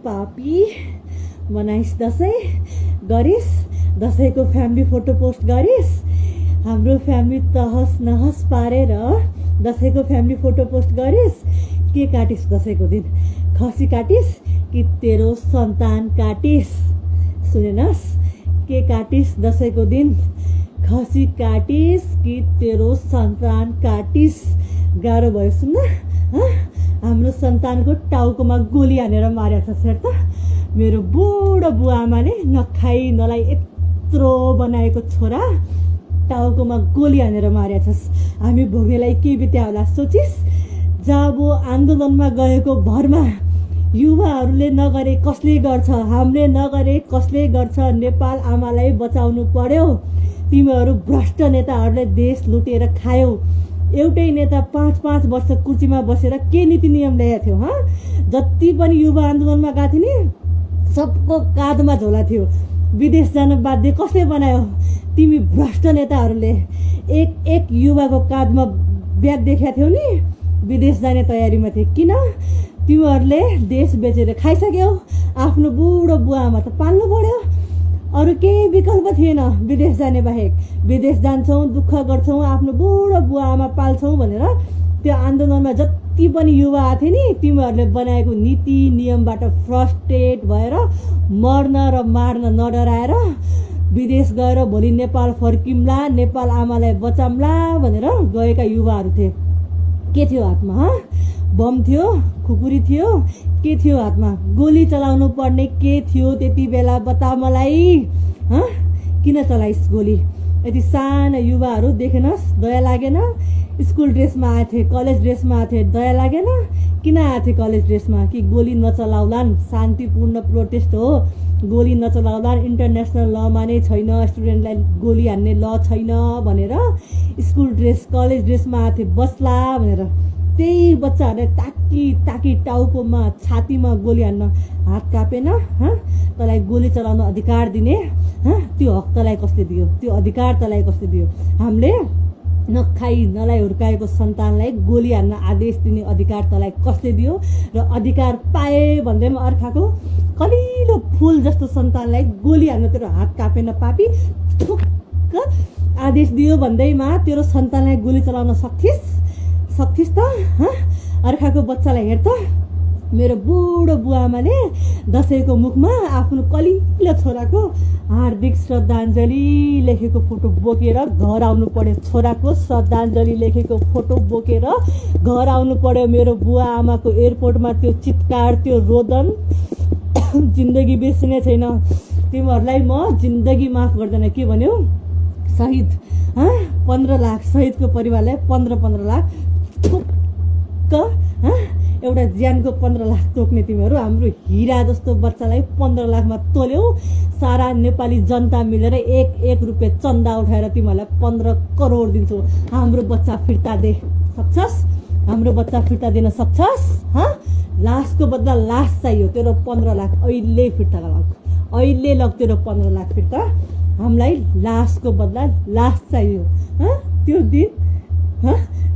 पापी बनाइस् दसैँ गरिस् दसैँको family photo post गरिस् हाम्रो फ्यामिली तहस नहस पारेर दसैँको फ्यामिली फोटो पोस्ट गरिस् के काटिस् दसैँको दिन खसी काटिस् कि तेरो सन्तान काटिस् सुनेनस् के काटिस् दसैँको दिन खसी काटिस् कि तेरो सन्तान काटिस् गाह्रो भयो सुन्न हाम्रो सन्तानको टाउकोमा गोली हानेर मारेको छ सेट त मेरो बुढो बुवा आमाले नखाई नलाई यत्रो बनाएको छोरा टाउकोमा गोली हानेर मारेको छस् हामी भोग्नेलाई के बित्या होला सोचिस् जब आन्दोलनमा गएको भरमा युवाहरूले नगरे कसले गर्छ हामीले नगरे कसले गर्छ नेपाल आमालाई बचाउनु पर्यो तिमीहरू भ्रष्ट नेताहरूले देश लुटेर खायौ एउटै नेता 5-5 वर्ष कुर्सीमा बसेर के नीति नियम ल्याएको थियो जति पनि युवा आन्दोलनमा गएको थियो नि सबको काँधमा झोला थियो विदेश जान बाध्य कसले बनायो तिमी भ्रष्ट नेताहरूले एक युवाको काँधमा ब्याग देखाएको थियौ नि विदेश जाने तयारीमा थिए किन तिमीहरूले देश बेचेर खाइसक्यौ आफ्नो बुढो बुवा आमा त पाल्नु पर्यो अरू केही विकल्प थिएन विदेश जाने बाहेक विदेश जान्छौँ दुःख गर्छौँ आफ्नो बुढो बुवा आमा पाल्छौँ भनेर त्यो आन्दोलनमा जति पनि युवा आथे नि तिमीहरूले बनाएको नीति नियमबाट फ्रस्ट्रेट भएर मर्न र मार्न नडराएर विदेश गएर भोलि नेपाल फर्किम्ला नेपाल आमालाई बचाम्ला भनेर गएका युवाहरू थिए के थियो हातमा बम थियो खुकुरी थियो के थियो हातमा गोली चलाउनु पर्ने के थियो त्यति बेला बता मलाई किन चलाइस् गोली यति सानो युवाहरू देखेनस् दया लागेन स्कुल ड्रेसमा आएथे कलेज ड्रेसमा आएथे दया लागेन किन आएथे कलेज ड्रेसमा कि गोली नचलाउलान् शान्तिपूर्ण प्रोटेस्ट हो गोली नचलाउलान् इन्टरनेसनल लमा नै छैन स्टुडेन्टलाई गोली हान्ने ल छैन भनेर स्कुल ड्रेस कलेज ड्रेसमा आएथे बस्ला भनेर त्यही बच्चाहरूले ताकी टाउकोमा छातीमा गोली हान्न हात कापेन तँलाई गोली चलाउन अधिकार दिने त्यो हक तँलाई कसले दियो त्यो अधिकार तँलाई कसले दियो हामीले नखाई नलाई हुर्काएको सन्तानलाई गोली हान्न आदेश दिने अधिकार तँलाई कसले दियो र अधिकार पाए भन्दैमा अर्काको कलिलो फुल जस्तो सन्तानलाई गोली हान्न तेरो हात कापेन पापी ठुक्क आदेश दियो भन्दैमा तेरो सन्तानलाई गोली चलाउन सक्थिस् त अर्काको बच्चालाई हेर त मेरो बुढो बुवा आमाले दसैँको मुखमा आफ्नो कलिलो छोराको हार्दिक श्रद्धाञ्जली लेखेको फोटो बोकेर घर आउनु पर्यो छोराको श्रद्धाञ्जली लेखेको फोटो बोकेर घर आउनु पर्यो मेरो बुवा आमाको एयरपोर्टमा त्यो चित्कार त्यो रोदन जिन्दगी बिर्सिने छैन तिमीहरूलाई म जिन्दगी माफ गर्दैन के भन्यो शहीद 15 लाख शहीदको परिवारलाई 15 लाख एउटा ज्यानको 15 लाख तोक्ने तिमीहरू हाम्रो हिरा जस्तो बच्चालाई 15 लाखमा तोल्यौ सारा नेपाली जनता मिलेर 1 रुपियाँ चन्दा उठाएर तिमीहरूलाई 15 करोड दिन्छौ हाम्रो बच्चा फिर्ता दे सक्छस् हाम्रो बच्चा फिर्ता दिन सक्छस् लासको बदला लास चाहियो तेरो 15 लाख अहिले फिर्ता लग अहिले लग तेरो 15 लाख फिर्ता हामीलाई लासको बदला लास चाहियो त्यो दिन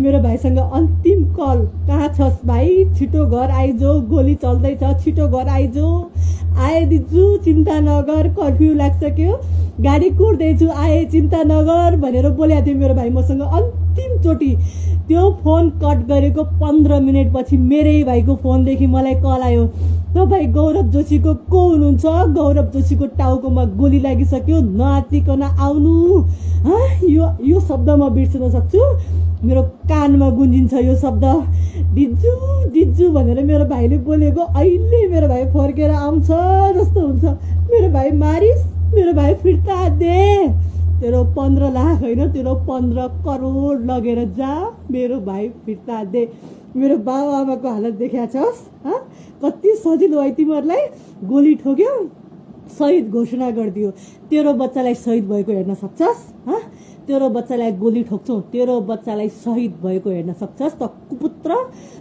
मेरो भाइसँग अन्तिम कल कहाँ छस् भाइ छिटो घर आइजो गोली चल्दैछ छिटो घर आइजो आए दिजु चिन्ता नगर कर्फ्यू लाग्सक्यो गाडी कुर्दैछु आए चिन्ता नगर भनेर बोलेको थियो मेरो भाइ मसँग अन्तिम चोटि त्यो फोन कट गरेको 15 मिनट पछि मेरै भाइको फोनदेखि मलाई कल आयो तपाईँ गौरव जोशीको को हुनुहुन्छ गौरव जोशीको टाउकोमा गोली लागिसक्यो नआत्तिकन आउनु यो शब्द म बिर्सन सक्छु मेरो कानमा गुन्जिन्छ यो शब्द दिजु दिजु भनेर मेरो भाइले बोलेको अहिले मेरो भाइ फर्केर आउँछ जस्तो हुन्छ मेरो भाइ मारिस मेरो भाइ फिर्ता दे तेरो 15 लाख होइन तेरो 15 करोड लगेर जा मेरो भाइ फिर्ता दे मेरो बाबा आमाको हालत देखा छस् कति सजिलो है तिमीहरूलाई गोली ठोक्यो शहीद घोषणा गरिदियो तेरो बच्चालाई शहीद भएको हेर्न सक्छस् तेरो बच्चालाई गोली ठोक्छौ तेरो बच्चालाई शहीद भएको हेर्न सक्छस् त कुपुत्र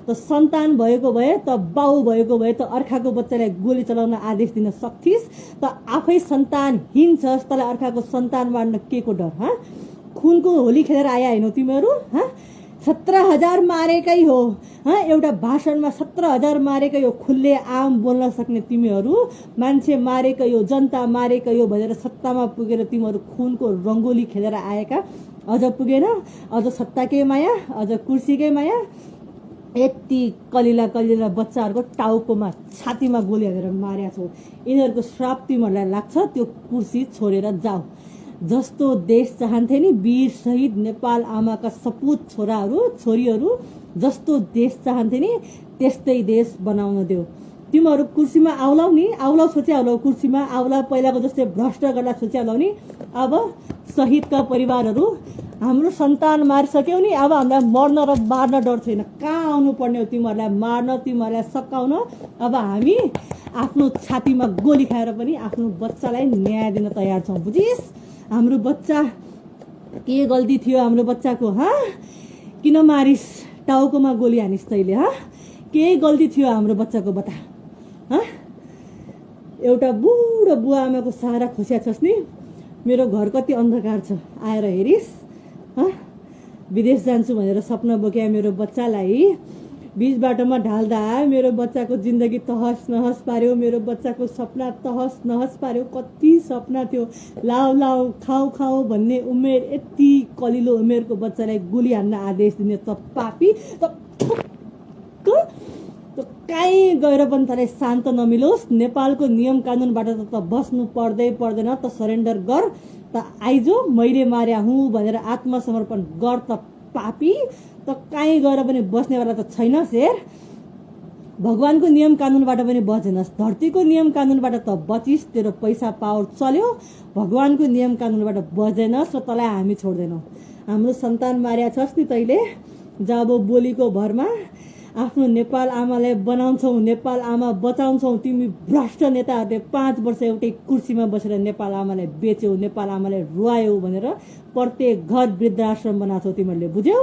त सन्तान भएको भए त बाउ भएको भए त अर्काको बच्चालाई गोली चलाउन आदेश दिन सक्थिस् त आफै सन्तानहीन छस् तँलाई अर्काको सन्तान मार्न के को डर खुनको होली खेलेर आया हैनौ तिमीहरू 17,000 मारेकै हो। एउटा भाषणमा 17,000 मारेकै हो। खुल्ले आम बोल्न सक्ने तिमीहरू मान्छे मारेकै हो, जनता मारेकै हो भनेर सत्तामा पुगेर तिमीहरू खुनको रङ्गोली खेलेर आएका। अझ पुगेन, अझ सत्ताकै माया, अझ कुर्सीकै माया। यति कलिला कलिला बच्चाहरूको टाउकोमा छातीमा गोली हालेर मारेका छौ। यिनीहरूको श्राप तिमीहरूलाई लाग्छ, त्यो कुर्सी छोडेर जाऊ। जस्तो देश चाहन्थे नि वीर शहीद नेपाल आमाका सपुत छोराहरू छोरीहरू, जस्तो देश चाहन्थे नि त्यस्तै देश बनाउन देऊ। तिमीहरू कुर्सीमा आउलाउ नि, आउलाउ सोचे आउलाउ, कुर्सीमा आउला, पहिलाको जस्तै भ्रष्ट गर्दा सोचे आउलाउ नि। अब शहीदका परिवारहरू, हाम्रो सन्तान मारिसक्यौ नि, अब हामीलाई मर्न र मार्न डर छैन। कहाँ आउनु पर्ने हो तिमीहरूलाई मार्न, तिमीहरूलाई सकाउन। अब हामी आफ्नो छातीमा गोली खाएर पनि आफ्नो बच्चालाई न्याय दिन तयार छौँ। बुझिस्? हाम्रो बच्चा के गल्ती थियो हाम्रो बच्चाको? किन मारिस? टाउकोमा गोली हानिस् तैले? के गल्ती थियो हाम्रो बच्चाको? बता। एउटा बुढो बुवा आमाको सहारा खोसिया छस् नि। मेरो घर कति अन्धकार छ, आएर हेरिस्? विदेश जान्छु भनेर सपना बोक्या मेरो बच्चालाई बीच बाटोमा ढाल्दा मेरो बच्चाको जिन्दगी तहस नहस पार्यो। मेरो बच्चाको सपना तहस नहस पार्यो। कति सपना थियो, लाउ लाउ खाऊ खाऊ भन्ने उमेर, यति कलिलो उमेरको बच्चालाई गोली हान्न आदेश दिने त पापी। त कहीँ गएर पनि तँलाई शान्त नमिलोस्। नेपालको नियम कानुनबाट त बस्नु पर्दैन त सरेन्डर गर। त आइजो, मैले मार्या हुँ भनेर आत्मसमर्पण गर त पापी। त कहीँ गएर पनि बस्नेवाला त छैनस् हेर। भगवानको नियम कानुनबाट पनि बचेनस्, धरतीको नियम कानुनबाट त बचिस्, तेरो पैसा पावर चल्यो। भगवानको नियम कानुनबाट बचेनस् र तँलाई हामी छोड्दैनौँ। हाम्रो सन्तान मार्या छस् नि तैले, जब बोलीको भरमा आफ्नो नेपाल आमालाई बनाउँछौ, नेपाल आमा बचाउँछौ। तिमी भ्रष्ट नेताहरूले 5 वर्ष एउटै कुर्सीमा बसेर नेपाल आमालाई बेच्यौ, नेपाल आमालाई रुवायौ भनेर प्रत्येक घर वृद्धाश्रम बनाउँछौ तिमीहरूले। बुझ्यौ?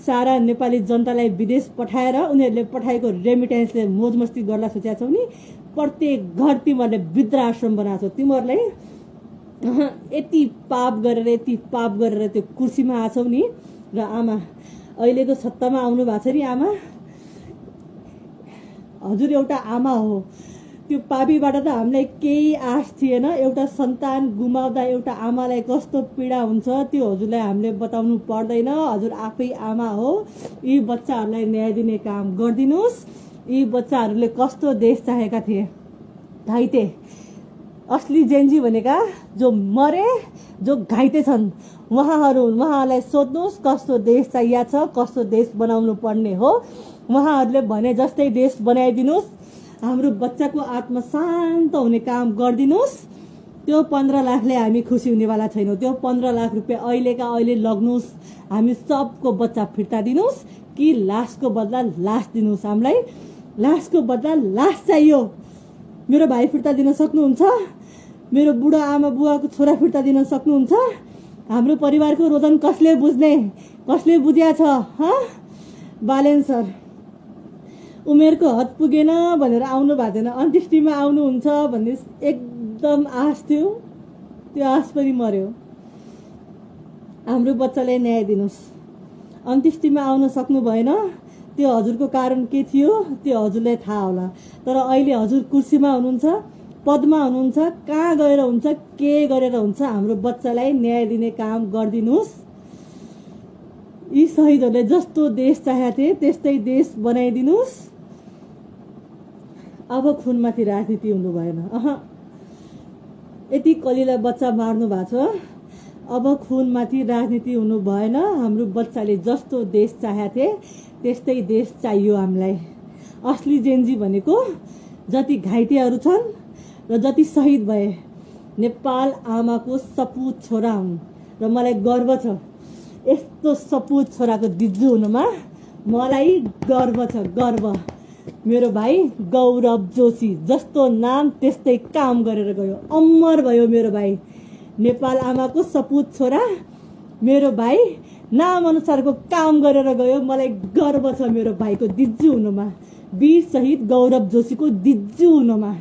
सारा नेपाली जनतालाई विदेश पठाएर उनीहरूले पठाएको रेमिटेन्सले मोजमस्ती गर्ला सोचेका छौ नि। प्रत्येक घर तिमीहरूले वृद्धाश्रम बनाउँछौ। तिमीहरूलाई यति पाप गरेर त्यो कुर्सीमा आछौ नि। र आमा अहिलेको सत्तामा आउनु भएको छ नि आमा, हजुर एउटा आमा हो। त्यो पापीबाट त हामीलाई केही आश थिएन। एउटा सन्तान गुमाउँदा एउटा आमालाई कस्तो पीडा हुन्छ त्यो हजुरलाई हामीले बताउनु पर्दैन। हजुर आफै आमा हो। यी बच्चाहरूलाई न्याय दिने काम गरिदिनुहोस्। यी बच्चाहरूले कस्तो देश चाहेका थिए? घाइते असली जेन्जी भनेका जो मरे, जो घाइते छन्, उहाँहरूलाई सोध्नुहोस् कस्तो देश चाहिएको छ, कस्तो देश बनाउनु पर्ने हो। उहाँहरूले भने जस्तै देश बनाइदिनुहोस्। हाम्रो बच्चाको आत्मा शान्त हुने काम गरिदिनुहोस्। त्यो 15 लाखले हामी खुसी हुनेवाला छैनौँ। त्यो 15 लाख रुपियाँ अहिलेका अहिले लग्नुहोस्। हामी सबको बच्चा फिर्ता दिनुहोस् कि लासको बदला लास दिनुहोस्। हामीलाई लासको बदला लास चाहियो। मेरो भाइ फिर्ता दिन सक्नुहुन्छ? मेरो बुढा आमा बुवाको छोरा फिर्ता दिन सक्नुहुन्छ? हाम्रो परिवारको रोदन कसले बुझ्ने? कसले बुझ्या छ? बालेन सर उमेरको हद पुगेन भनेर आउनु भएको थिएन। अन्त्येष्टिमा आउनुहुन्छ भन्ने एकदम आश थियो, त्यो आश पनि मर्यो। हाम्रो बच्चालाई न्याय दिनुहोस्। अन्त्येष्टिमा आउन सक्नु भएन, त्यो हजुरको कारण के थियो त्यो हजुरलाई थाहा होला। तर अहिले हजुर कुर्सीमा हुनुहुन्छ, पदमा हुनुहुन्छ, कहाँ गएर हुन्छ, के गरेर हुन्छ, हाम्रो बच्चालाई न्याय दिने काम गरिदिनुहोस्। यी शहीदहरूले जस्तो देश चाहेका थिए त्यस्तै देश बनाइदिनुहोस्। अब खुनमाथि राजनीति हुनु भएन। यति कलिला बच्चा मार्नु भएको छ, अब खुनमाथि राजनीति हुनु भएन। हाम्रो बच्चाले जस्तो देश चाहेका थिए त्यस्तै देश चाहियो हामीलाई। असली जेन्जी भनेको जति घाइतेहरू छन् र जति शहीद भए नेपाल आमाको सपुत छोरा हुन्। र मलाई गर्व छ यस्तो सपुत छोराको दिज्जु हुनुमा। मलाई गर्व छ, गर्व। मेरो भाइ गौरव जोशी जस्तो नाम त्यस्तै काम गरेर गयो, अमर भयो मेरो भाइ। नेपाल आमाको सपुत छोरा मेरो भाइ नाम अनुसारको काम गरेर गयो। मलाई गर्व छ मेरो भाइको दिज्जु हुनुमा, वीर शहीद गौरव जोशीको दिज्जु हुनुमा।